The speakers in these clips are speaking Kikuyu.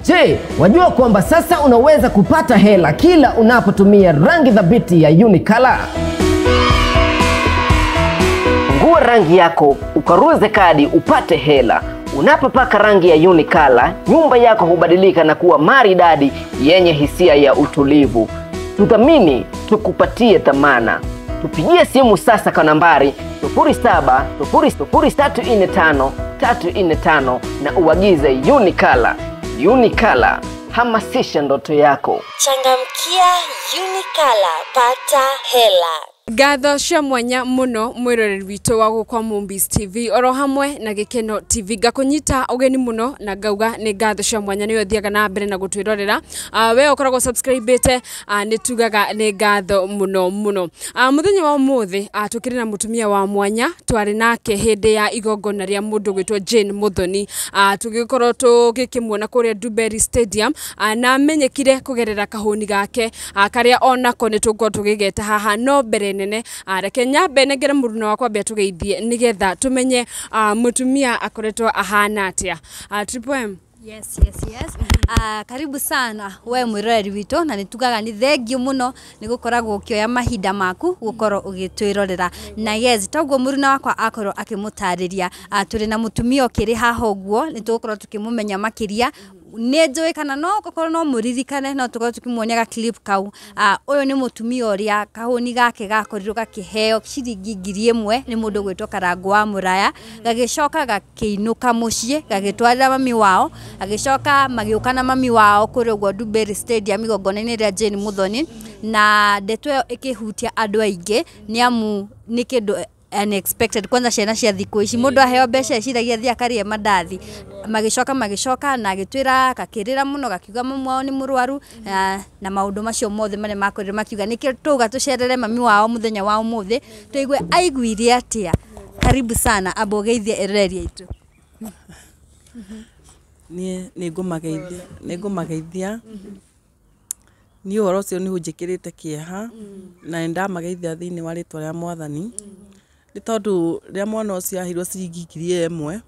Je, wajua kwamba sasa unaweza kupata hela kila unapotumia rangi thabiti ya Unicolor? Fungua rangi yako, ukaruze kadi upate hela. Unapopaka rangi ya Unicolor, nyumba yako hubadilika na kuwa maridadi yenye hisia ya utulivu. Tuthamini, tukupatie thamana. Tupigie simu sasa kwa nambari 0700345345 na uagize Unicolor. Unicolor, hamasisha ndoto yako. Changamkia Unicolor, pata hela. Ngatho cia mwanya muno mwiroreri witũ wa gũkwa Mombis TV oro hamwe na Gĩkeno TV. Ngakũnyita ũgeni mũno na ngauga nĩ ngatho cia mwanya nĩwe ũthiaga na mbere na gũtwĩrorera. We ũkoragwo subscribĩte, nĩ tugaga nĩ ngatho mũno mũno. Mũthenya wa ũmũthĩ, tũkĩrĩ na mũtumia wa mwanya twarĩ nake hĩndĩ ya igongona rĩa mũndũ gwĩtwo Jane Muthoni, tũgĩkorwo tũgĩkĩmuona kũrĩa Duberry Stadium, na amenyekire kũgerera kahũni gake, karĩa onako nĩ tũgũkorwo tũgĩgeta haha. No mbere nene, reke nyambe nengere mũruna wakwa mbere tũgeithie nĩgetha tũmenye mũtumia akoretwo ahana atĩa. Triple M. Yes. Karibu sana we mwiroreri witũ, na nĩ tugaga nĩ thengiũ mũno nĩ gũkoragwo ũkĩoya mahinda maku gũkorwo ũgĩtwĩrorera. Na yes, toguo mũruna wakwa akorwo akĩmũtarĩria, tũrĩ na mũtumia ũkĩrĩ haha ũguo, nĩ tũgũkorwo tũkĩmũmenya makĩria. Nĩ njũĩ kana no gũkorwo no mũririkane, no tũkorwo tũkĩmuonia ga clip kau. Ũyũ nĩ mũtumia ũrĩa kahũni gake gakorirwo gakĩheo ciringi 1,000 nĩ mũndũ gwĩtwo Karangũ wa Mũraya, gagĩcoka gakĩinũka mũciĩ gagĩtwarĩra mami wao, agĩcoka magĩũka na mami wao kũrĩa ũguo Duberry Stadium igongona-inĩ rĩa Jane Muthoni, na ndeto ĩyo ĩkĩhutia andũ aingĩ nĩ amu nĩ kĩndũ unexpected. Kwanza ciana cia thikũ ici, mũndũ aheo mbeca eciragia athiĩ akarĩe mandathi. Magĩcoka na agĩtwĩra, gakĩrĩra mũno, gakiuga mami wao nĩ mũrwaru, na maũndũ macio mothe marĩa makorire makiuga nĩkĩo tũuga tũcerere mami wao mũthenya wa ũmũthĩ tũigue aiguire atĩa. Karibu sana, amba ũgeithie eroreri aitũ. Niĩ nĩ ngũmageithia. Niĩ ũhoro ũcio nĩ ũnjĩkĩrĩte kĩeha, na nĩ ndamageithia thĩinĩ wa rĩtwa rĩa Mwathani, nĩ tondũ rĩrĩa mwana ũcio aheirwo ciringi 1,000,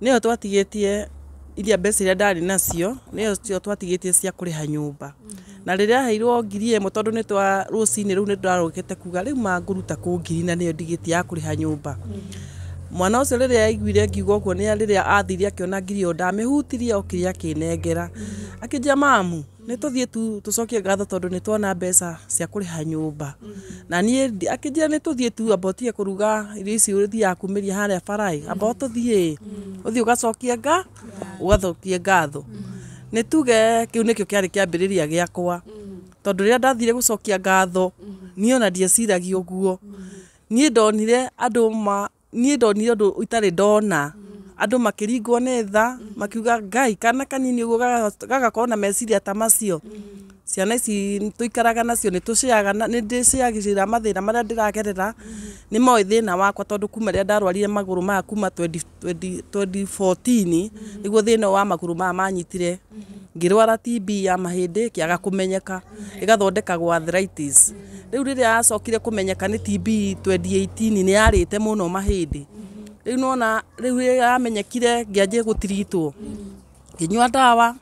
nĩyo twatigĩtie iria mbeca iria ndarĩ nacio, nĩyo cio twatigĩtie cia kũrĩha nyũmba. Na rĩrĩa aheirwo 1,000, tondũ nĩ twa rũcinĩ rũu nĩ ndarokete kuga rĩu mangũruta kũ ngiri na nĩyo ndigĩtie ya kũrĩha nyũmba. Mwana ũcio rĩrĩa aiguire ngiuga ũguo, nĩ rĩrĩa athire akĩona ngiri ĩyo ndamĩhutirie, okire akĩnengera, akĩnjĩra, "Mamu, nĩ tũthiĩ tu tũcokie ngatho tondũ nĩ tuona mbeca cia kũrĩha nyũmba." Na niĩ akĩnjĩra, "Nĩ tũthiĩ tu, amba ũtige kũruga irio ici ũthiaga kumĩria harĩa bara, amba ũtũthiĩ ũthiĩ ũgacokie ngatho." Nĩ tuge kĩu nĩkĩo kĩarĩ kĩambĩrĩria gĩakwa, tondũ rĩrĩa ndathire gũcokia ngatho, niĩ ona ndieciragia ũguo. Niĩ ndonire andũ ma niĩ ndonire ũndũ itarĩ ndona, andũ makĩringwo nĩ tha, makiuga, "Ngai, kana kanini ũguo gagakorwo na meciria ta macio." Ciana ici tũikaraga nacio, nĩ tũciaga, nĩ ndĩciagĩrĩra mathĩna marĩa ndĩragerera, nĩ moĩ thĩna wakwa, tondũ kuma rĩrĩa ndarwarire magũrũ maya kuma 20 2014 nĩguo thĩna wa magũrũ maya manyitire. Ngĩrwara TB ya mahĩndĩ, ĩkĩaga kũmenyeka, ĩgathondekagwo arthritis. Rĩu rĩrĩa yacokire kũmenyeka nĩ TB 2018, nĩ yarĩte mũno mahĩndĩ. Rĩu nona rĩu rĩrĩa yamenyekire, ngĩanjia gũtiritwo, ngĩnyua ndawa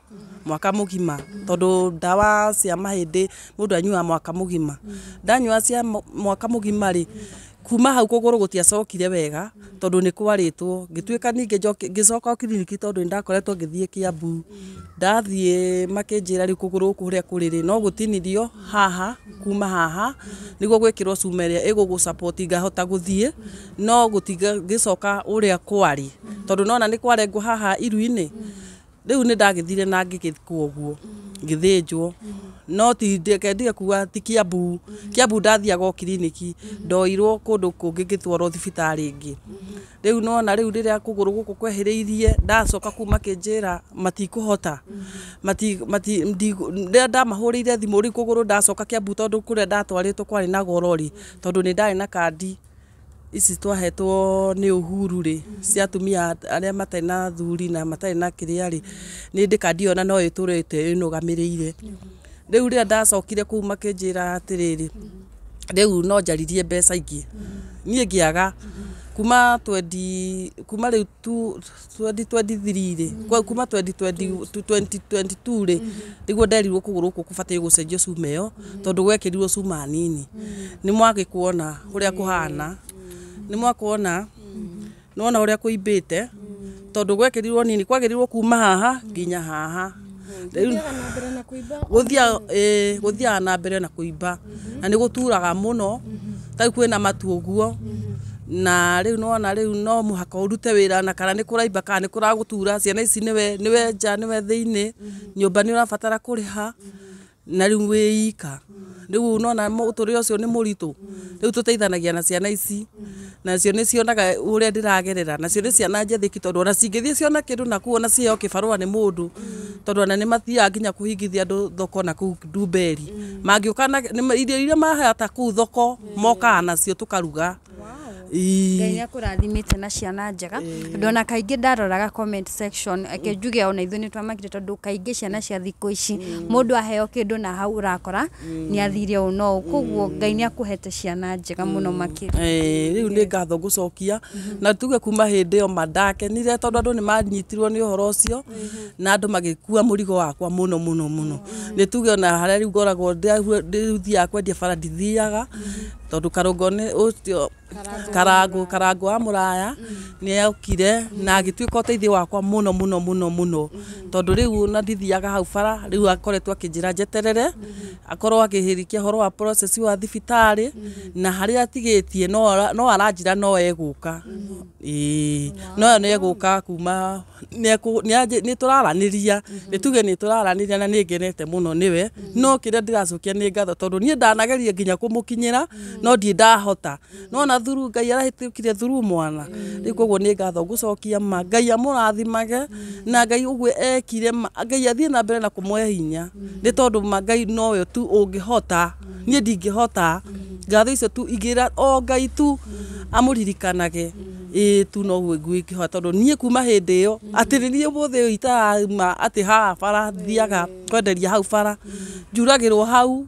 mwaka mũgima, tondũ ndawa cia mahĩndĩ mũndũ anyuaga mwaka mũgima. Ndanyua cia mwaka mũgima rĩ, kuma hau kũgũrũ gũtiacokire wega tondũ nĩ kwarĩtwo. Ngĩtuĩka ningĩ ngĩcoka o kiriniki, tondũ nĩ ndakoretwo ngĩthiĩ Kiambu. Ndathiĩ makĩnjĩra rĩu kũgũrũ gũkũ ũrĩa kũrĩ rĩ, no gũtinirio haha, kuma haha nĩguo gwĩkĩrwo cuma ĩrĩa ĩgũgũ support ngahota gũthiĩ, no gũtingĩcoka ũrĩa kwarĩ, tondũ nona nĩ kwarengwo haha iru-inĩ. Rĩu nĩ ndagĩthire na ngĩgĩkwo ũguo, ngĩthĩnjwo. No ti reke ndige kuga ti Kiambu. Kiambu ndathiaga o kiriniki, ndoirwo kũndũ kũngĩ, ngĩtwarwo thibitarĩ ĩngĩ. Rĩu nona rĩu rĩrĩa kũgũrũ gũkũ kwehĩrĩirie, ndacoka kuu makĩnjĩra matikũhota mati mati rĩrĩa ndamahũrĩire thimũ rĩu kũgũrũ ndacoka Kiambu, tondũ kũrĩa ndatwarĩtwo kwarĩ na goro rĩ, tondũ nĩ ndarĩ na kandi ici twahetwo nĩ Uhuru rĩ, cia atumia arĩa matarĩ na athuri na matarĩ na kĩrĩa rĩ, nĩ ndĩ kandi ĩyo na no ĩtũrĩte ĩnũgamĩrĩire. Rĩu rĩrĩa ndacokire kũu makĩnjĩra atĩrĩrĩ, Rĩu no njaririe mbeca ingĩ niĩ ngĩaga kuma 20 kuma rĩu tu 2023 rĩ, kuma 2022 rĩ, nĩguo nderirwo kũgũrũ gũkũ kũbataire gũcenjio cuma ĩyo tondũ gwekĩrirwo cuma nini. Nĩ mwagĩkuona ũrĩa kũhana, nĩ mwakuona, nĩwona ũrĩa kũimbĩte tondũ gwekĩrirwo nini, kwagĩrĩirwo kuma haha nginya haha. Gũthiaga na mbere na kũimba na nĩ gũturaga mũno, ta rĩu kwĩna matu ũguo, na rĩu nĩwona rĩu no mũhaka ũrute wĩra na kana nĩ kũraimba kana nĩ kũragũtura. Ciana ici nĩwe nja nĩwe thĩinĩ, nyũmba nĩ ũrabatara kũrĩha na rĩu wĩ ika. Rĩu nĩwona mũtũrĩre ũcio nĩ mũritũ. Rĩu tũteithanagia na ciana ici, nacio nĩ cionaga ũrĩa ndĩragerera, nacio nĩ ciana njathĩki tondũ ona cingĩthiĩ ciona kĩndũ nakũu ona ciheo kĩbarũa nĩ mũndũ, tondũ ona nĩ mathiaga nginya kũhingithia andũ thoko na kũu Ndumberi. Mangĩũka na irio iria mahata kũu thoko mokaga nacio tũkaruga. Ngai nĩ akũrathimĩte na ciana njega, tondũ ona kaingĩ ndaroraga comment section reke njuge ona ithuĩ nĩ twamakire, tondũ kaingĩ ciana cia thikũ ici mũndũ aheo kĩndũ na hau ũrakora nĩ athire ũũ na ũũ. Koguo Ngai nĩ akũhete ciana njega mũno makĩria. Rĩu nĩ ngatho ngũcokia na tuge kuma hĩndĩ ĩyo ma ndakenire tondũ andũ nĩ manyitirwo nĩ ũhoro ũcio na andũ magĩkua mũrigo wakwa mũno mũno mũno. Nĩ tuge ona harĩa rĩu ngoragwo ndĩthiaga kwendia bara ndithiaga tondũ karũngo nĩ ũcio karango wa mũraya nĩ okire na agĩtuĩka ũteithio wakwa mũno mũno mũno mũno, tondũ rĩu ona ndithiaga hau bara. Rĩu akoretwo akĩnjĩra njeterere akorwo akĩhĩrikia ũhoro wa process wa thibitarĩ na harĩa atigĩtie no aranjĩra no egũka. Ĩĩ, no nĩ egũka kuma nĩ tũraranĩria, nĩ tuge nĩ tũraranĩria na nĩ ngenete mũno nĩwe. No kĩrĩa ndĩracokia nĩ ngatho tondũ niĩ ndanageria nginya kũmũkinyĩra no ndirĩ ndahota, no na thuru Ngai arahĩtũkire thuru mwana. Rĩu koguo nĩ ngatho ngũcokia ma Ngai amũrathimage na Ngai ũguo ekire ma Ngai athiĩ na mbere na kũmũhe hinya, nĩ tondũ ma Ngai nowe tu ũngĩhota, niĩ ndingĩhota. Ngatho icio tu ingĩra o Ngai tu amũririkanage, ĩĩ tu noguo ingĩhota, tondũ niĩ kuma hĩndĩ ĩyo atĩ nĩ niĩ ũmũthĩ ũyũ itarauma atĩ haha bara thiaga kwenderia hau bara njuragĩrwo hau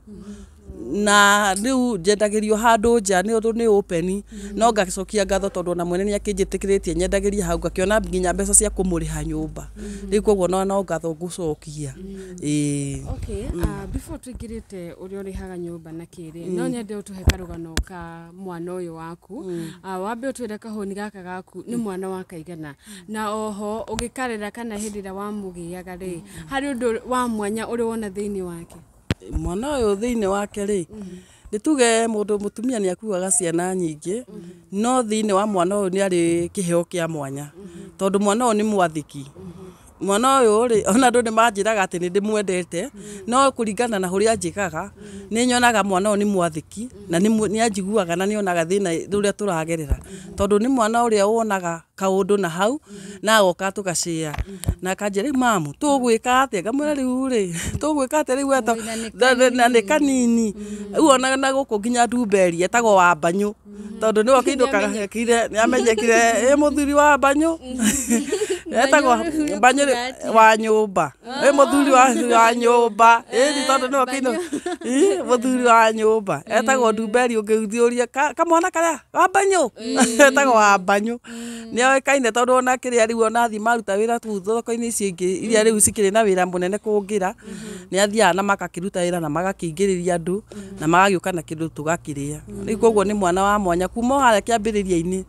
na rĩu njendagĩrio handũ nja nĩ ũndũ nĩ open, no ngacokia ngatho tondũ ona mwene nĩ akĩnjĩtĩkĩrĩtie nyendagĩrie hau ngakĩona nginya mbeca cia kũmũrĩha nyũmba. Rĩu koguo no ngatho ngũcokia. Ĩĩ. Okay, before tuingĩrĩte ũrĩa ũrĩhaga nyũmba na kĩrĩ, no nyende ũtũhe karũgano ka mwana ũyũ waku. Wambe ũtwĩre kahũni gaka gaku nĩ mwana wa kaigana, na oho ũgĩkarera kana hĩndĩ ĩrĩa wamũgĩaga rĩ, harĩ ũndũ wa mwanya ũrĩ wona thĩinĩ wake? Mwana ũyũ thĩinĩ wake rĩ, nĩ tuge mũndũ mũtumia nĩ akuaga ciana nyingĩ, no thĩinĩ wa mwana ũyũ nĩ arĩ kĩheo kĩa mwanya, tondũ mwana ũyũ nĩ mwathĩki. Mwana ũyũ rĩ, ona andũ nĩ manjĩraga atĩ nĩ ndĩmwendete, no kũringana na ũrĩa anjĩkaga nĩ nyonaga mwana ũyũ nĩ mwathĩki na nĩ anjiguaga na nĩ onaga thĩna ũrĩa tũragerera, tondũ nĩ mwana ũrĩa wonaga kaũndũ na hau na agoka tũgacĩa na akanjĩra rĩu mamu tũgwĩka atĩa, ngamwĩra rĩu rĩ tũgwĩka atĩa rĩu na nĩ kanini. Rĩu ona na gũkũ nginya Ndumberi etagwo Wambanyũ tondũ nĩwe ũkĩindũkaga nĩ amenyekire ĩ mũthuri wa Mbanyũ etagwo Mbanyũ wa nyũmba, ĩ mũthuri wa nyũmba, ĩ tondũ nĩwe ũkĩindũ ĩ mũthuri wa nyũmba etagwo Ndumberi. Ũngĩthiĩ ũrie kamwana karĩa Wambanyũ etagwo Wambanyũ, nĩ oĩkaine tondũ ona kĩrĩa rĩu ona athiĩ maruta wĩra kũu thoko-inĩ icio ingĩ iria rĩu cikĩrĩ na wĩra mũnene kũngĩra, nĩ athiaga na magakĩruta wĩra na magakĩingĩrĩria andũ na magagĩũka na kĩndũ tũgakĩrĩa. Rĩu koguo nĩ mwana wa mwanya kuma o harĩa kĩambĩrĩria-inĩ.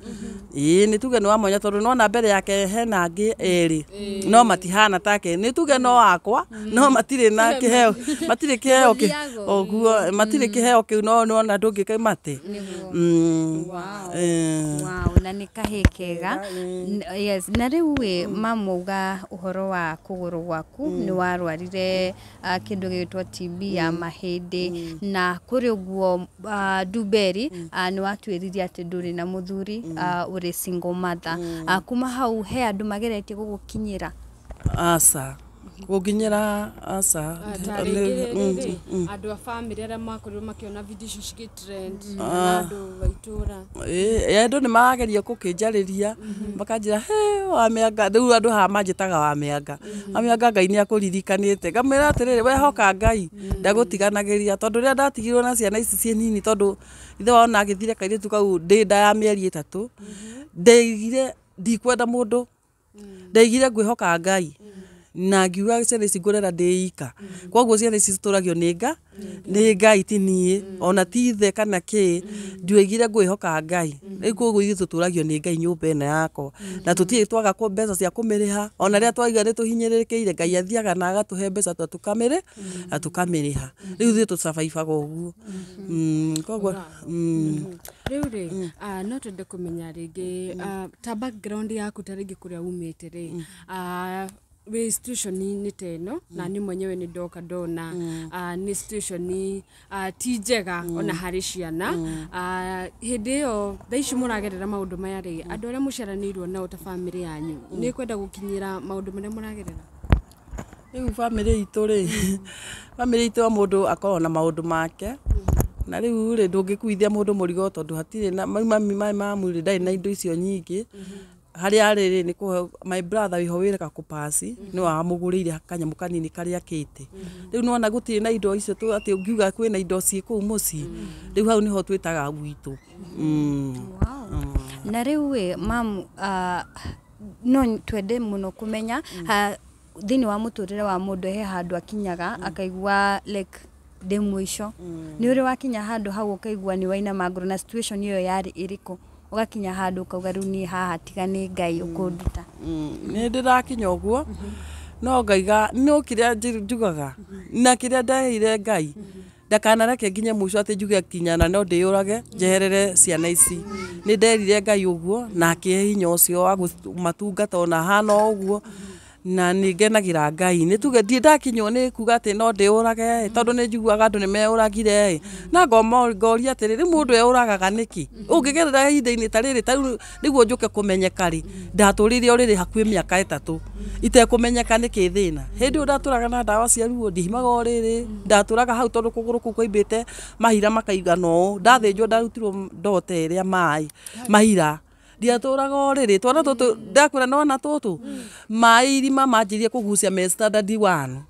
Ĩĩ nĩ tuge nĩ wa mwanya tondũ nĩwona mbere yake hena angĩ erĩ no matihana take, nĩ tuge no wakwa no matirĩ na kĩheo, matirĩ kĩheo ũguo, matirĩ kĩheo kĩu no nĩwona ndũngĩkĩmate. Wow, na nĩ kahĩĩ kega. Yes, na rĩu ĩ mamu auga ũhoro wa kũgũrũ gwaku nĩ warwarire kĩndũ gĩgwĩtwo TB ya mahĩndĩ, na kũrĩ ũguo Ndumberi nĩ watuĩririe atĩ ndũrĩ na mũthuri, ũrĩ single mother. Kuma hau he andũ mageretie gũgũkinyĩra? Aca. Gũnginyĩra aca. Ta rĩngĩ rĩrĩ andũ a bamĩrĩ arĩa makorirwo makĩona video icio cigĩtrend na andũ a itũra. Ĩĩ, andũ nĩ marageria gũkĩnjarĩria makanjĩra he Wamĩanga, rĩu andũ haha manjĩtaga Wamĩanga, Wamĩanga Ngai nĩ akũririkanĩte. Ngamwĩra atĩrĩrĩ, wehoka Ngai ndagũtiganagĩria, tondũ rĩrĩa ndatigirwo na ciana ici ciĩ nini, tondũ ithe wao ona agĩthire kairĩtu kau ndĩ nda ya mĩeri 3, ndeigire ndikwenda mũndũ, ndeigire ngwĩhoka Ngai na ngiuga ciana ici ngũrera ndĩ ika. Koguo ciana ici citũragio nĩ nĩ Ngai ti niĩ, ona ti ithe kana kĩ, nduĩgire ngwĩhoka Ngai. Rĩu koguo ithuĩ tũtũragio nĩ Ngai nyũmba ĩno yakwa, na tũtirĩ twaga mbeca cia kũmĩrĩha, ona rĩrĩa twaiga nĩ tũhinyĩrĩrĩkĩire, Ngai athiaga na agatũhe mbeca na tũkamĩrĩha. Rĩu ithuĩ tũcabaibaga ũguo. Koguo Rĩu rĩ, no twende kũmenya rĩngĩ ta background yaku, ta rĩngĩ kũrĩa umĩte rĩ, wĩ situation-inĩ ta ĩno, na niĩ mwenyewe nĩ ndoka ndona nĩ situation ti njega ona harĩ ciana. Hĩndĩ ĩyo thaa ici mũragerera maũndũ maya rĩ, andũ arĩa mũciaranĩirwo nao ta bamĩrĩ yanyu nĩ kwenda gũkinyĩra maũndũ marĩa mũragerera? Rĩu bamĩrĩ itũ rĩ, bamĩrĩ itũ o mũndũ akoragwo na maũndũ make, na rĩu rĩ ndũngĩkuithia mũndũ mũrigo tondũ hatirĩ na mami mamu rĩ ndarĩ na indo icio nyingĩ. Harĩa arĩ rĩ nĩ kũhe my brother wĩho wĩra kũpasi nĩwe wamũgũrĩire kanyamũ kanini karĩa akĩte. Rĩu nĩwona gũtirĩ na indo icio atĩ ũngiuga kwĩna indo ciĩ kũu mũciĩ, rĩu hau nĩho twĩtaga gwitũ. Na rĩu ĩ mamu, no twende mũno kũmenya thĩinĩ wa mũtũrĩre wa mũndũ he handũ akinyaga akaigua like ndĩ mũico. Nĩ ũrĩ wakinya handũ hau ũkaigua nĩ wainama ngoro, na situation ĩyo yarĩ ĩrĩkũ? Ũgakinya handũ ũkauga rĩu niĩ haha tiga nĩ Ngai ũkũnduta. Nĩ ndĩrakinya ũguo, no ngaiga no kĩrĩa njugaga na kĩrĩa ndeheire Ngai ndakanareke nginye mũico atĩ njuge kinya na no ndĩyũrage njeherere ciana ici. Nĩ nderire Ngai ũguo na akĩhe hinya ũcio wa kũmatungata ona hana o ũguo, na nĩ ngenagĩra Ngai. Nĩ tuge ndirĩ ndakinywo nĩ kuga atĩ no ndĩyũrage, tondũ nĩ njiguaga andũ nĩ meyũragire, na ngoria atĩrĩ, rĩu mũndũ eyũragaga nĩkĩ? Ũngĩgerera ihinda-inĩ ta rĩrĩ, ta rĩu nĩguo njũke kũmenyeka rĩ, ndatũrire o rĩrĩ hakuhĩ mĩaka 3 itekũmenyeka nĩkĩ thĩna. Hĩndĩ ĩyo ndatũraga na ndawa cia ruo, ndihimaga o rĩrĩ, ndatũraga hau tondũ kũgũrũ kũu kwaimbĩte mahira makaigana ũũ, ndathĩnjwo ndarutirwo ndote ĩrĩa maĩ mahira. Ndiatũraga o rĩrĩ, twana tũtũ ndakwĩra nĩwona tũtũ maĩ irima manjirie kũgucia me standard 1,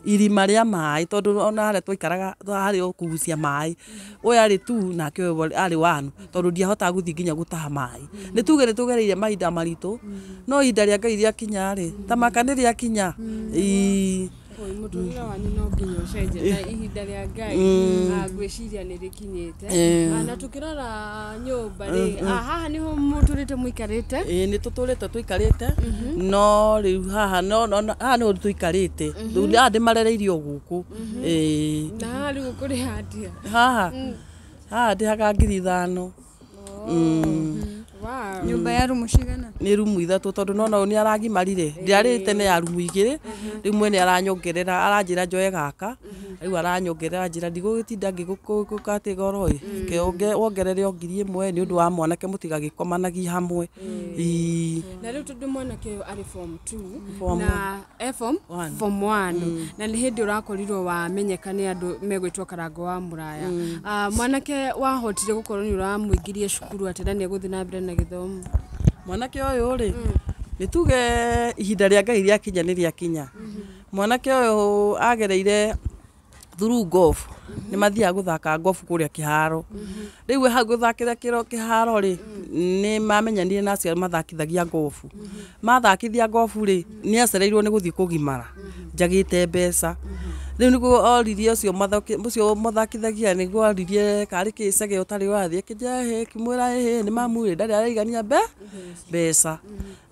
irima rĩa maĩ, tondũ ona harĩa twaikaraga harĩ o kũgucia maĩ, ũyũ arĩ 2 nake ũyũ arĩ 1, tondũ ndiahotaga gũthiĩ nginya gũtaha maĩ. Nĩ tuge nĩ tũgereire mahinda maritũ, no ihinda rĩa Ngai rĩakinya rĩ, ta maka nĩ rĩakinya. Mũtũrĩre wanyu no nginya ũcenjie na ihinda rĩa Ngai ngwĩciria nĩ rĩkinyĩte. Na tũkĩrora nyũmba rĩ, haha nĩho mũtũrĩte mũikarĩte? Ĩĩ, nĩ tũtũrĩte tũikarĩte, no rĩu haha haha nĩho tũikarĩte, rĩu haha ndĩmarereirie o gũkũ. Ĩĩ. Na haha rĩu ũkũrĩha atĩa? Haha haha ndĩhaga 5,000. Wow. Nyũmba ya rumu cigana? Nĩ rumu 3, tondũ nona ũyũ nĩ aragimarire, ndiarĩ tene ya rumu 2, rĩu mwene aranyongerera, aranjĩra njoe gaka, rĩu aranyongerera anjĩra ndigũgĩtinda ngĩgũka atĩ goro ĩ, wongerere o 1,000 nĩ ũndũ wa mwanake mũtigagĩkomanagie hamwe. Na rĩu tondũ mwanake ũyũ arĩ form 2 na form 1, na nĩ hĩndĩ ũrakorirwo wamenyeka nĩ andũ megwĩtwo Karango wa Mũraya. Mwanake wahotire gũkorwo nĩ ũramũingĩria cukuru atĩ na nĩ egũthiĩ na mbere na gĩthomo? Mwanake ũyũ rĩ, nĩ tuge ihinda rĩa Ngai rĩakinya nĩ rĩakinya. Mwanake ũyũ agereire through golf, nĩ mathiaga gũthaka golf kũrĩa kĩharo. Rĩu hau gũthakĩra kĩharo rĩ, nĩ mamenyanire na acio mathakithagia golf. Mathakithia golf rĩ, nĩ acereirwo nĩ gũthiĩ kũgimara, njagĩte mbeca. Rĩu nĩguo oririe ũcio mũthakithagia, nĩguo oririe karĩ kĩcege ũtarĩ ũrathiĩ, akĩnjĩra ĩhĩ, ngĩmwĩra ĩhĩ nĩ mamu rĩ, ndarĩ araigania mbeca.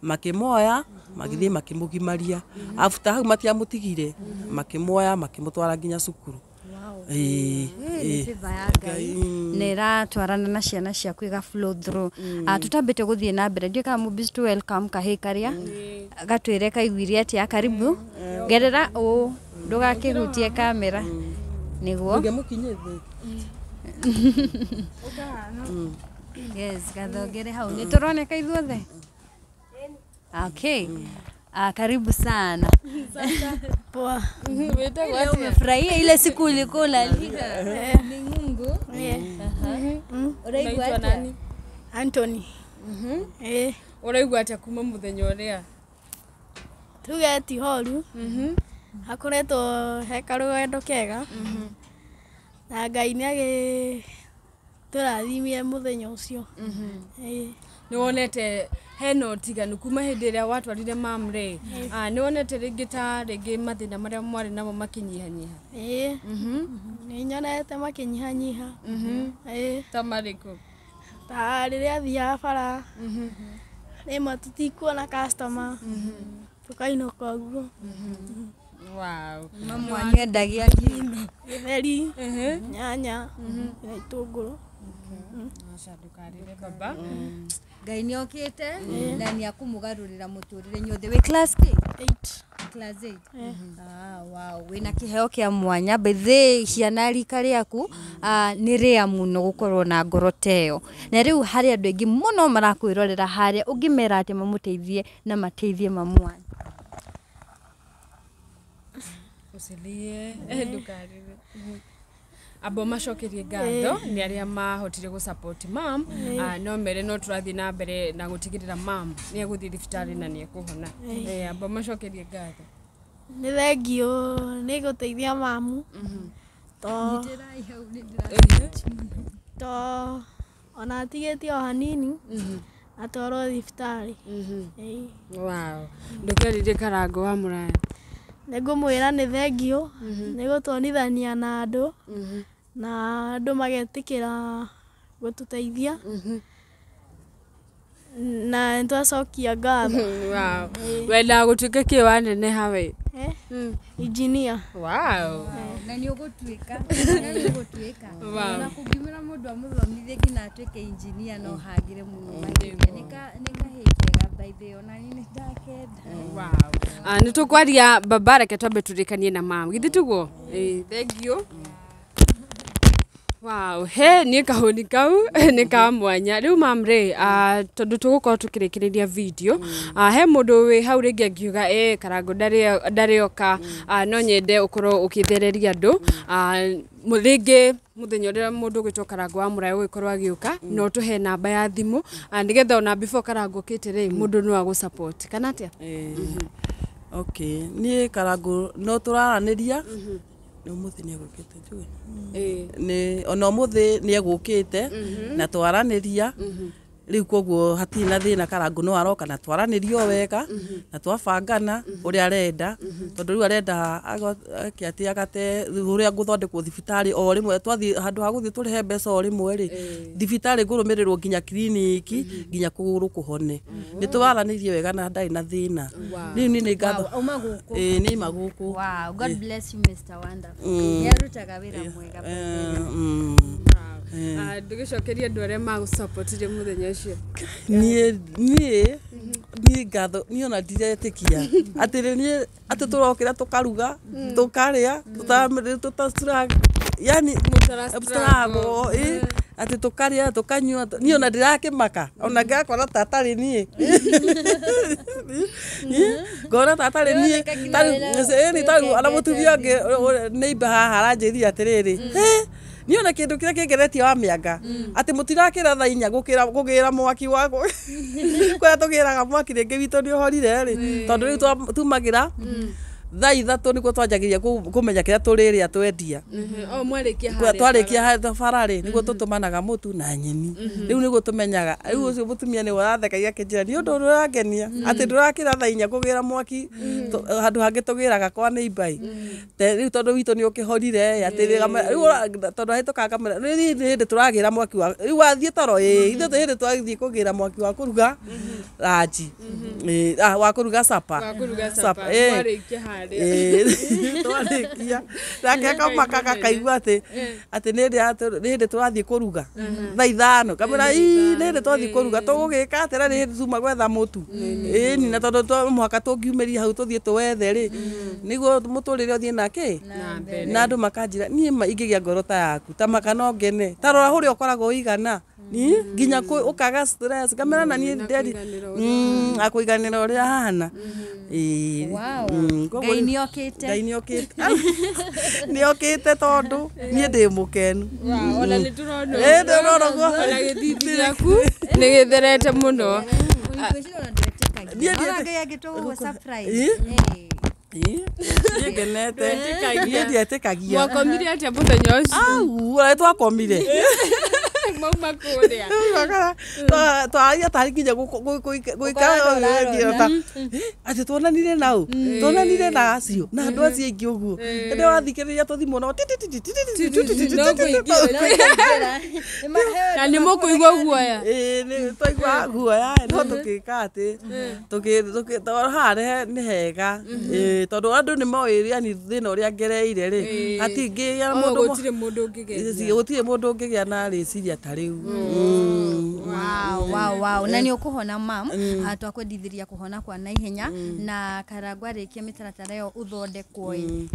Makĩmoya magĩthiĩ makĩmũgimaria. After hau matiamũtigire, makĩmuoya makĩmũtwara nginya cukuru. Nĩ favor ya Ngai na ĩratwarana na ciana ciaku iga flow through. Tutambĩte gũthiĩ na mbere, ndiũĩ kana Mũmbici tu welcome kahĩĩ karĩa gatwĩre kaiguire atĩa. Karibu, gerera ũũ ndũgakĩhutie kamera nĩguo. Yes, gathongere hau nĩ tũroneka ithuothe. Okay. Karibu sana. Poa. Wĩtagwo atĩa? Umefurahia ile siku ulikuwa unalia? Ni Mungu. Ũraigua Unaitwa atĩa? nani? Anthony. Ũraigua atĩa kuma mũthenya ũrĩa? Tuge ti horu. Hakoretwo he karũgendo kega. Na Ngai nĩ agĩtũrathimire mũthenya ũcio. Nĩ wonete hena ũtiganu kuma hĩndĩ ĩrĩa watwarire mam rĩ, nĩ wonete rĩngĩ ta rĩngĩ mathĩna marĩa mwarĩ namo makĩnyihanyiha? Ĩĩ. Nĩ nyonete makĩnyihanyiha. Ĩĩ. Ta marĩkũ? Ta rĩrĩa thiaga bara rĩmwe tũtikuona customer tũkainũka ũguo. Wow. Mamu wanyu endagia kĩ? Gĩtheri, nyanya na itũngũrũ. Aca ndũkarĩre baba. Ngai nĩ okĩte na nĩ akũmũgarũrĩra mũtũrĩre nyothe. Wĩ class kĩ? 8. Class 8. Wow. Wĩna kĩheo kĩa mwanya bethe ciana rika rĩaku nĩ rĩa mũno gũkorwo na ngoro ta ĩyo. Na rĩu harĩ andũ aingĩ mũno marakwĩrorera harĩa, ũngĩmera atĩa mamũteithie na mateithie mamu wanyu? Usilie, ndũkarĩre. Amba macokerie ngatho nĩ arĩa mahotire gũ support mam, no mere no tũrathiĩ na mbere na gũtigĩrĩra mam nĩ egũthiĩ thibitarĩ na nĩ ekũhona. Amba macokerie ngatho. Nĩ thengiũ nĩ gũteithia mamu to ona atigĩtie o hanini atwarwo thibitarĩ. Wow. Ndũkerire Karango wa Mũraya. Nĩ ngũmwĩra nĩ thengiũ nĩ gũtuonithania na andũ na andũ magetĩkĩra gũtũteithia na nĩ twacokia ngatho. Wow. Wendaga gũtuĩka kĩ waneneha we? Engineer. Wow. Na nĩ ũgũtuĩka, na nĩ ũgũtuĩka. Wow. Na kũngiumĩra mũndũ amũthomithie nginya atuĩke engineer no hagĩre mũno makĩria. Nĩ kahĩĩ kega by the way, ona niĩ nĩ ndakenda. Wow. Nĩ tũkwaria baba, reke twambe tũrĩkanie na mam. Githĩ tiguo? Thank you. Wow, he niĩ kahũni kau nĩ ka mwanya. Rĩu mam rĩ, tondũ tũgũkorwo tũkĩrĩkĩrĩria video, he mũndũ wĩ hau rĩngĩ angiuga Karango ndarĩoka, no nyende ũkorwo ũkĩthereria andũ. Rĩngĩ mũthenya ũrĩa mũndũ ũgwĩtwo Karango wa Mũraya ũgĩkorwo agĩũka, no ũtũhe namba ya thimũ, nĩgetha ona before Karango okĩte rĩ, mũndũ no agũ support kana atĩa? Okay, niĩ Karango no tũraranĩria nĩ ũmũthĩ nĩ egũkĩte njuge nĩ ona ũmũthĩ nĩ egũkĩte na twaranĩria rĩu koguo hatirĩ na thĩna. Karango no aroka na twaranĩria o wega na twabangana ũrĩa arenda, tondũ rĩu arenda eke atĩ agate ũrĩa ngũthondekwo thibitarĩ o rĩmwe. Twathiĩ handũ ha gũthiĩ tũrĩhe mbeca o rĩmwe rĩ, thibitarĩ ngũrũmĩrĩrwo nginya kiriniki nginya kũgũrũ kũhone. Nĩ twaranĩirie wega na ndarĩ na thĩna. Rĩu niĩ nĩ ngatho. Auma gũkũ? Ĩĩ, nĩ ima gũkũ. Wow, God bless you Mr. Wonderful. Nĩ arutaga wĩra mwega. Ndũgĩcokerie andũ arĩa magũsupportire mũthenya ũcio. Niĩ ngatho niĩ ona ndiretĩkia atĩ niĩ atĩ tũrokĩra tũkaruga tũkarĩa tũtacura yani tũragwo atĩ tũkarĩa tũkanyua. Niĩ ona ndirakĩmaka ona ngakora ta atarĩ niĩ, ngona ta atarĩ niĩ. Ĩni tarĩu ona mũtumia ũngĩ neighbor haha aranjĩrire atĩrĩrĩ, niĩ ona kĩndũ kĩrĩa kĩngeretie wa mĩanga atĩ mũtirakĩra thaa 4 gũkĩra mwaki wa kũrĩa tũgĩraga mwaki rĩngĩ witũ nĩ ũhorire rĩ, tondũ rĩu tumagĩra thaa 3 nĩguo twanjagĩria kũmenya kĩrĩa tũrĩrĩa twendia. Twarĩkia bara rĩ nĩguo tũtũmanaga mũtu na nyeni, rĩu nĩguo tũmenyaga. Rĩu ũcio mũtumia nĩwe ũrathekagia akĩnjĩra nĩ ũndũ ũrangenia atĩ ndũrakĩra thaa 4 kũgĩra mwaki handũ hangĩ tũgĩraga kwa neighbor rĩu tondũ witũ nĩ ũkĩhorire atĩ rĩu tondũ ahĩtũkaga ngamĩra rĩu nĩ hĩndĩ tũragĩra mwaki wa rĩu wathiĩ toro ithuĩ hĩndĩ twathiĩ kũgĩra mwaki wa kũruga ranji wa kũruga sapa twarĩkia nake akamaka gakaigua atĩ nĩ hĩndĩ tũrathiĩ kũruga thaa 5 kamwĩra ii nĩ hĩndĩ twathiĩ kũruga tũgũgĩka atĩ na nĩ hĩndĩ tuma gwetha mũtu ĩni na tondũ mũhaka tũngiumĩria hau tũthiĩ tũwethe rĩ nĩguo mũtũrĩre ũthiĩ nake na andũ makanjĩra niĩ ma ingĩgĩa ngoro ta yaku ta maka no ngene ta rora ũrĩa ũkoragwo ũigana Nginya ũkaga stress ngamera na niĩ nderi akũiganĩra ũrĩa ahana. Ngai nĩokĩte. Ngai nĩokĩte. Nĩokĩte tondũ niĩ ndĩ mũkenu. Ona nĩ tũrona. Ndĩrona ũguo. Ona gĩthithi gĩaku nĩ gĩtherete mũno. Niĩ Ngai angĩtũgũgũ surprise. Niĩ ngenete. Niĩ ndietĩkagia. Mwakomire atĩa mũthenya ũcio? Au, ũrĩa twakomire. Mauma kũrĩa. Twaragia tarĩ nginya gũikara atĩ tuonanire nau, tuonanire na acio, na andũ acio aingĩ ũguo. Hĩndĩ wathikĩrĩria tũthimũ no Na nĩ mũkũigua guoya. Ĩĩ nĩ twaigua guoya no tũgĩka atĩ tondũ haha nĩ hega. Tondũ andũ nĩ moĩ yani thĩna ũrĩa ngereire rĩ, hatingĩgĩa mũndũ gũtirĩ mũndũ ũngĩgeria. Gũtirĩ mũndũ ũngĩgĩa na rĩciria ta rĩu. Wow, wow, wow. Na nĩ ũkũhona mam, twakwendithĩria kũhona kwa naihenya na Karangũ arĩkia mĩtaratara ĩyo ũthondekwo ĩ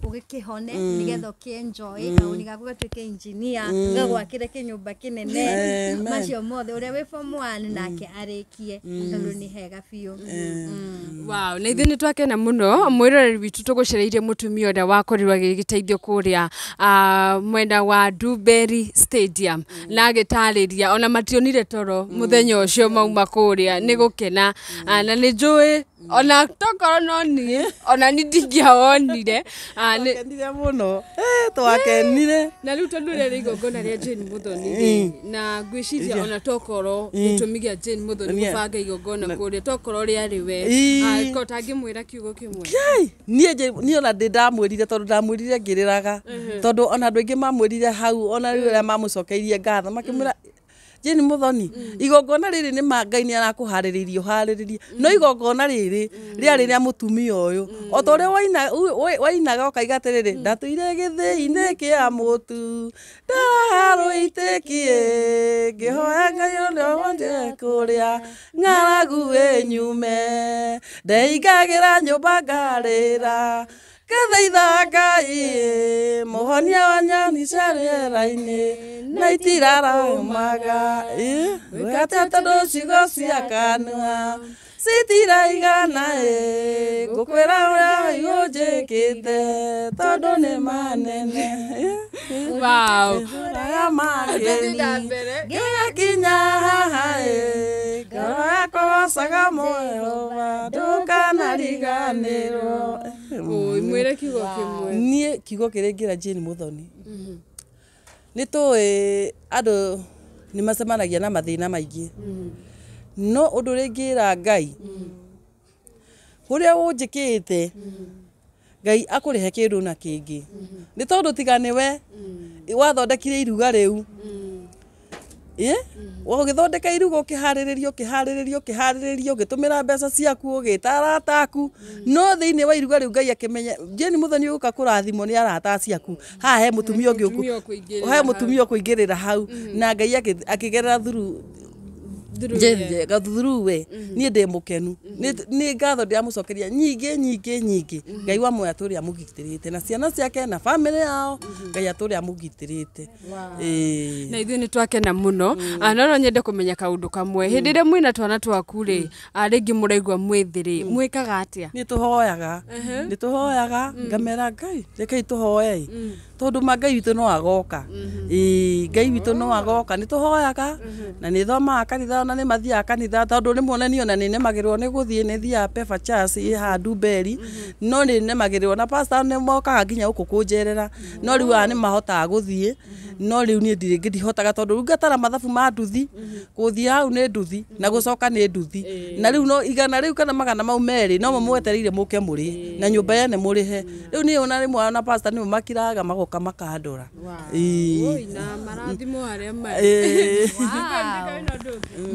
ũgĩkĩhone nĩgetha ũkĩenjoy kaũni gaku gatuĩke engineer gagwakĩre kĩnyũmba kĩnene macio mothe ũrĩa wĩ form 1 nake arĩkie tondũ nĩ hega biũ. Wow, na ithuĩ nĩ twakena mũno mwĩroreri witũ tũgũcereire mũtumia ũrĩa wakorirwo agĩgĩteithio kũrĩa mwena wa Dewberry Stadium na agĩtarĩria ona mationire toro mũthenya ũcio mauma kũrĩa nĩ gũkena na nĩ njũĩ ona tokorwo no niĩ ona niĩ ndingĩawonire. Twakenire mũno. Twakenire. Na rĩu tondũ rĩarĩ igongona rĩa Jane Muthoni rĩ, na ngwĩciria ona tokorwo gĩtũmi kĩa Jane Muthoni gũbanga igongona kũrĩa tokorwo rĩarĩ we, ko tangĩmwĩra kiugo kĩmwe. Niĩ ona ndĩ ndamwĩrire tondũ ndamwĩrire ngĩrĩraga tondũ ona andũ aingĩ mamwĩrire hau ona rĩu arĩa mamũcokeirie ngatho makĩmwĩra Jane Muthoni igongona rĩrĩ nĩ ma Ngai nĩ arakũharĩrĩirie ũharĩrĩrie no igongona rĩrĩ rĩarĩ rĩa mũtumia ũyũ o ta ũrĩa wainaga ũkaiga atĩrĩrĩ ndatũire gĩthĩi-inĩ kĩa mũtu ndararũitĩkie ngĩhoya Ngai ũrĩa wonje kũrĩa ng'aragu ĩnyume ndeingagĩra nyũmba ngarĩra ngathaitha Ngai mũhonia wa nyoni cia rĩera-inĩ na itiraraumaga gwĩka tondũ ciugo cia kanua citiraigana ngũkwĩra ũrĩa ũnjĩkĩte tondũ nĩ manene. Wow. Ngĩgakinya haha ngoro yakwa gocaga Mwehova ndũkanariganĩrwo. Mwĩre kiugo kĩmwe. Niĩ kiugo kĩrĩa ingĩra Jane Muthoni nĩ tũĩ andũ nĩ macemanagia na mathĩna maingĩ no ũndũ ũrĩa ingĩra Ngai ũrĩa ũnjĩkĩte Ngai akũrĩhe kĩndũ na kĩngĩ nĩ tondũ tiga nĩwe wathondekire iruga rĩu ũgĩthondeka iruga ũkĩharĩrĩria ũkĩharĩrĩria ũkĩharĩrĩria ũgĩtũmĩra mbeca ciaku ũgĩta arata aku no thĩinĩ wa iruga rĩu Ngai akĩmenya Jane Muthoni ũgũka kũrathimwo nĩ arata ciaku haha he mũtumia ũngĩ he mũtumia ũkũingĩrĩra hau na Ngai akĩgerera through we niĩ ndĩ mũkenu nĩ ngatho ndĩramũcokeria nyingĩ nyingĩ nyingĩ Ngai wa muoyo atũrĩa amũgitĩrĩte na ciana ciake na bamĩrĩ yao Ngai atũrĩa amũgitĩrĩte. Na ithuĩ nĩ twakena mũno no no nyende kũmenya kaũndũ kamwe hĩndĩ ĩrĩa mwĩna twana twaku rĩ rĩngĩ mũraigua mwĩthĩ rĩ mwĩkaga atĩa? Nĩ tũhoyaga nĩ tũhoyaga ngamera Ngai rekei tũhoe tondũ ma Ngai witũ no agoka Ngai witũ no agoka nĩ tũhoyaga na nĩ thomaga kanitha na nĩ mathiaga kanitha tondũ rĩmwe ona niĩ ona nĩ nemagĩrĩrwo nĩ gũthiĩ nĩ thiaga Pefa Church ĩ haha Ndumberi no nĩ nemagĩrĩrwo na pastor nĩ mokaga nginya gũkũ kũnjerera no rĩu aya nĩ mahotaga gũthiĩ no rĩu niĩ ndirĩ ndihotaga tondũ rĩu ngatara mathabu ma nduthi gũthiĩ hau nĩ nduthi na gũcoka nĩ nduthi na rĩu no igana rĩu kana magana mau merĩ no mo mwetereire mũke mũrĩe na nyũmba yene mũrĩhe rĩu niĩ ona rĩmwe ona pastor nĩmo makiraga magoka makandora. Na marathimo harĩa marĩ.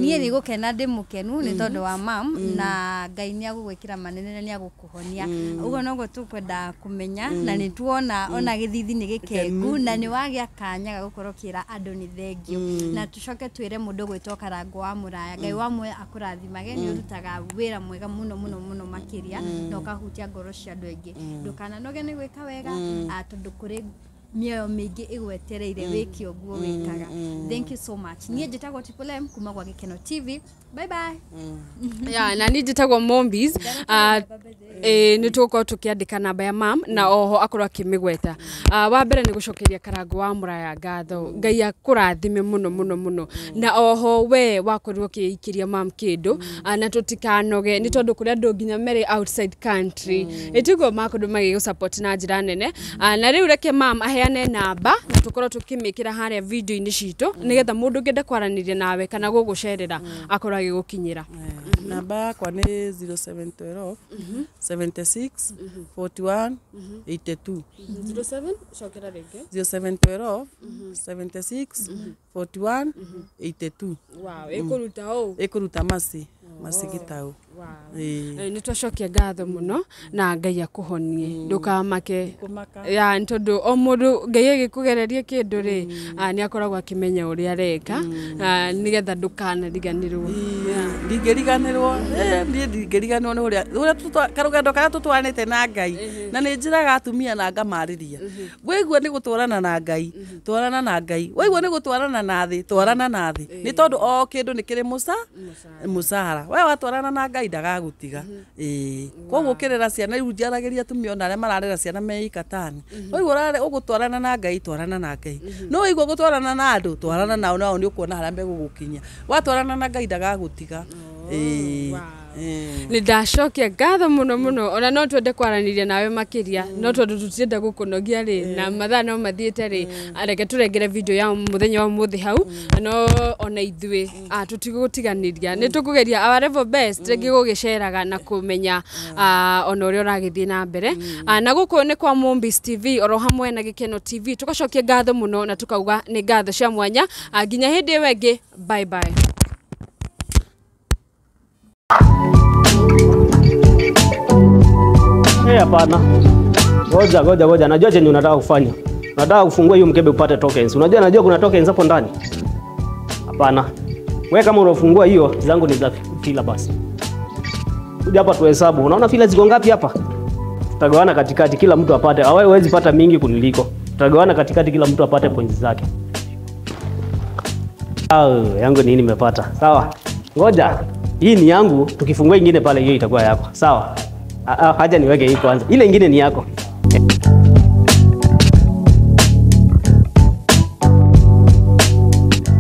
Niĩ nĩ gũkena ndĩ mũkenu nĩ tondũ wa mam na Ngai nĩ agũgwĩkĩra manene na nĩ agũkũhonia ũguo noguo tũkwenda kũmenya na nĩ tuona ona gĩthithi nĩ gĩkengu na nĩ wagĩa kanya ga gũkorwo ũkĩra andũ nĩ thengio na tũcoke twĩre mũndũ gwĩtwo Karangũ wa Mũraya Ngai wa muoyo akũrathimage nĩ ũrutaga wĩra mwega mũno mũno mũno makĩria na ũkahutia ngoro cia andũ aingĩ ndũkananoge nĩ gwĩka wega tondũ kũrĩ Mĩoyo mĩingĩ ĩgwetereire wĩke ũguo wĩkaga. Thank you so much. Niĩ njĩtagwo Triple M kuma gwa Gĩkeno TV. Bye bye. Ya, na niĩ njĩtagwo Mombis. Nĩ tũgũkorwo tũkĩandĩka namba ya mam na oho akorwo akĩmĩgweta. Wa mbere nĩ gũcokeria Karango wa Mũraya ngatho. Ngai akũrathime mũno mũno mũno, na oho we wakorirwo ũkĩikĩria mam kĩndũ, na tũtikanoge nĩ tondũ kũrĩ andũ nginya merĩ outside country ĩtiguo makorirwo magĩgũ support na njĩra nene. Na rĩu reke mam aheane namba na tũkorwo tũkĩmĩkĩra harĩa video-inĩ citũ, nĩgetha mũndũ ũngĩenda kwaranĩria nawe kana gũgũcerera akorwo agĩgũkinyĩra. Namba yakwa nĩ 0712 76 41 82. 07, cokera rĩngĩ. 0712 76 41 82. Wow, ĩkũruta ũũ? Ĩkũruta Maci Gĩtaũ. Ĩĩ. Nĩ twacokia ngatho mũno na Ngai akũhonie, ndũkamake. Kũmaka. Ya, nĩ tondũ o mũndũ Ngai agĩkũgereria kĩndũ rĩ, nĩ akoragwo akĩmenya ũrĩa areka, nĩgetha ndũkanariganĩrwo. Ndingĩriganĩrwo, niĩ ndingĩriganĩrwo nĩ ũrĩa karũgendo karĩa tũtwaranĩte na Ngai, na nĩ njĩraga atumia na ngamarĩria, waigua nĩ gũtwarana na Ngai, twarana na Ngai, waigua nĩ gũtwarana na thĩ, twarana na thĩ, nĩ tondũ o kĩndũ nĩ kĩrĩ mũcara. We watwarana na Ngai ndagagũtiga. Ĩĩ, koguo ũkĩrera ciana, rĩu njaragĩria atumia ona arĩa mararera ciana me ikatani, waigua ũgũtwarana na Ngai, twarana na Ngai, no waigua gũtwarana na andũ, twarana nao, nao nĩ ũkuona harĩa megũgũkinyia. Watwarana na Ngai ndagagũtiga. Ĩĩ. Nĩ ndacokia ngatho mũno mũno, ona no twende kwaranĩria nawe makĩria, no tondũ tũtirenda gũkũnogia rĩ, na mathaa no mathiĩte rĩ, reke tũrengere video ya mũthenya wa ũmũthĩ hau. No ona ithuĩ tũtigũtiganĩria, nĩ tũkũgeria our level best rĩngĩ gũgĩceraga na kũmenya ona ũrĩa ũragĩthiĩ na mbere. Na gũkũ nĩ kwa Mombis TV oro hamwe na Gĩkeno TV, tũgacokia ngatho mũno na tũkauga nĩ ngatho cia mwanya. Nginya hĩndĩ ĩyo ĩngĩ, bye bye. Hapana. Ngoja ngoja ngoja, najua chenye unataka kufanya. Unataka kufungua hiyo mkebe upate tokens. Unajua najua kuna tokens hapo ndani. Hapana. Wewe kama unafungua hiyo, zangu ni za fila basi. Kuja hapa tuhesabu. Unaona fila ziko ngapi hapa? Tutagawana katikati kila mtu apate. Hawezi pata mingi kuniliko. Tutagawana katikati kila mtu apate points zake. Yangu ni nimepata. Sawa. Ngoja. Hii ni yangu, tukifungua ingine pale hiyo itakuwa yako. Sawa. Haja niweke hii kwanza. Ile ingine ni yako.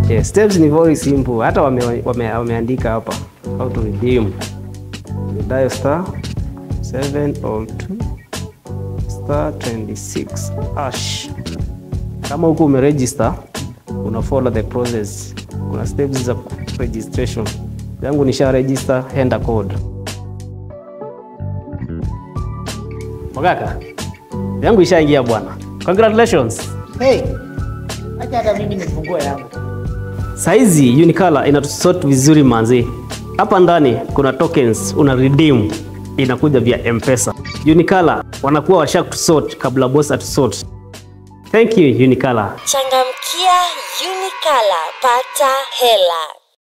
Okay, steps ni very simple. Hata wameandika hapa how to redeem. Dial star 702 star 26 hash. Kama huko umeregister, una follow the process. Kuna steps za registration. Yangu nisha register, enter code. Magaka, yangu ishaingia bwana. Congratulations. Hey, acha hata mimi nifungue yangu. Saizi Unicolor inatusort vizuri manzi. Hapa ndani kuna tokens una redeem inakuja via M-Pesa. Unicolor wanakuwa washakusort kabla boss atusort. Thank you Unicolor. Changamkia Unicolor, pata hela.